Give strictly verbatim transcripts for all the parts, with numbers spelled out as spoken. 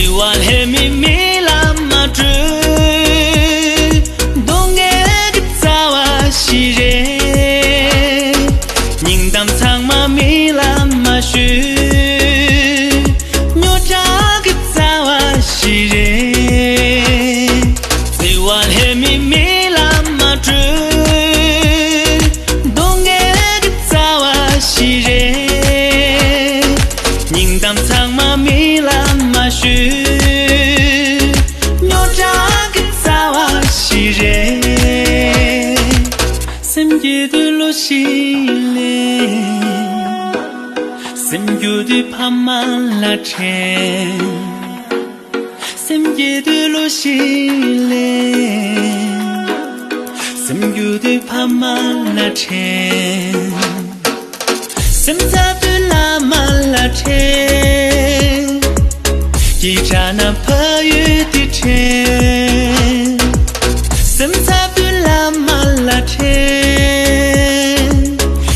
བརྩེ་བ་ལྷད་མེད་མིག་ལ་མ་སྤྲོད། སྡུག་བསྔལ་གྱི་རྩ་བ་ཞིག་རེད། སྙིང་གཏམ་ཚང་མ་མིག་ལ་མ་ཤོད། རྙོག་དྲ་གི་རྩ་བ་ཞིག་རེད། བརྩེ་བ་ལྷད་མེད་མིག་ལ་མ་སྤྲོད། སྡུག་བསྔལ་གི་རྩ་བ་ཞིག་རེད། སྙིང་གཏམ་ཚང་མ་མིག་ལ་མ་ཤོད། རྙོག་དྲ་གི་རྩ་བ་ཞིག་རེད། སེམས་བསྐྱེད་དུས་ལོ་ཞིག་ལས། སེམས་སྐྱོ་དུས་ཕ་མ་ལ་དྲན། སེམས་བསྐྱེད་དུས་ལོ་ཞིག་ལས། སེམས་སྐྱོ་དུས་ཕ་མ་ལ་དྲན། སེམས་འཚབ་དུས་བླ་མ་ལ་དྲན། སྐྱིད་དྲགས་ན་ཕ་ཡུལ་དེ་དྲན། སེམས་འཚབ་དུས་བླ་མ་ལ་དྲན།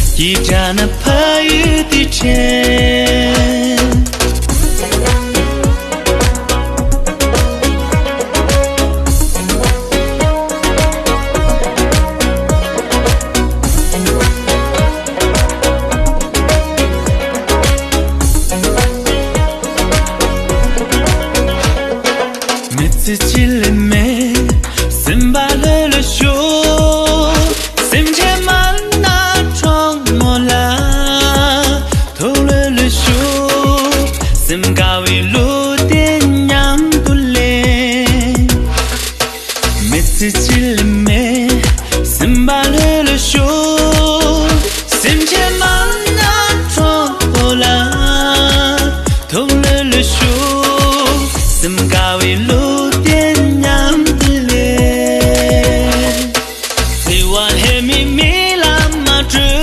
སྐྱིད་དྲགས་ན་ཕ་ཡུལ་དེ་དྲན། མི་ཚེ་གཅིག་ལས་མེད། སེམས་པ་ལྷོད་ལྷོད་ཤོག་སེམས་ཅན་མ་ན་གྲོགས་མོ་ལ། ཐུགས་ལྷོད་ལྷོད་ཤོག་སེམས་དགའ་བའི་ལུས་རྟེན་མཉམ་དུ་ལེན། མི་ཚེ་གཅིག་ལས་མེད། སེམས་པ་ལྷོད་ལྷོད་ཤོག་སེམས་ཅན་མ་ན་གྲོགས་པོ་ལ། ཐུགས་ལྷོད་ལྷོད་ཤོག་སེམས་དགའ་བའི་ལུས་རྟེན་མཉམ་དུ་ལེན། བརྩེ་བ་ལྷད་མེད་མིག་ལ་མ་སྤྲོད།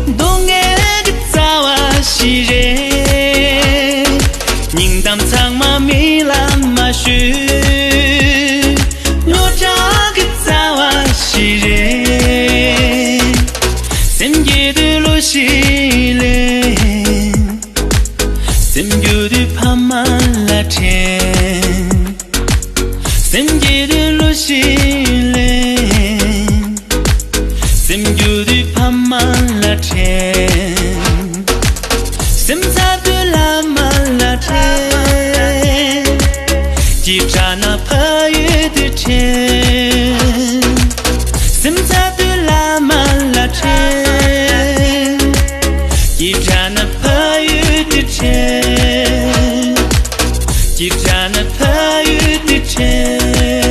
སྡུག་བསྔལ་གྱི་རྩ་བ་ཞིག་རེད། སྙིང་གཏམ་ཚང་མ་མིག་ལ་མ་ཤོད། རྙོག་དྲ་གི་རྩ་བ་ཞིག་རེད། སེམས་བསྐྱེད་དུས་ལོ་ཞིག་ལས། སེམས་སྐྱོ་དུས་ཕ་མ་ལ་དྲན། སེམས་བསྐྱེད་དུས་ལོ་ཞིག་ལས། སེམས་སྐྱོ་དུས་ཕ་མ་ལ་དྲན། སེམས་འཚབ་དུས་བླ་མ་ལ་དྲན། སྐྱིད་དྲགས་ན་ཕ་ཡུལ་དེ་དྲན། སེམས་འཚབ་དུས་བླ་མ་ལ་དྲན། སྐྱིད་དྲགས་ན་ཕ་ཡུལ་དེ་དྲན། སྐྱིད་དྲགས་ན་ཕ་ཡུལ་དེ་དྲན།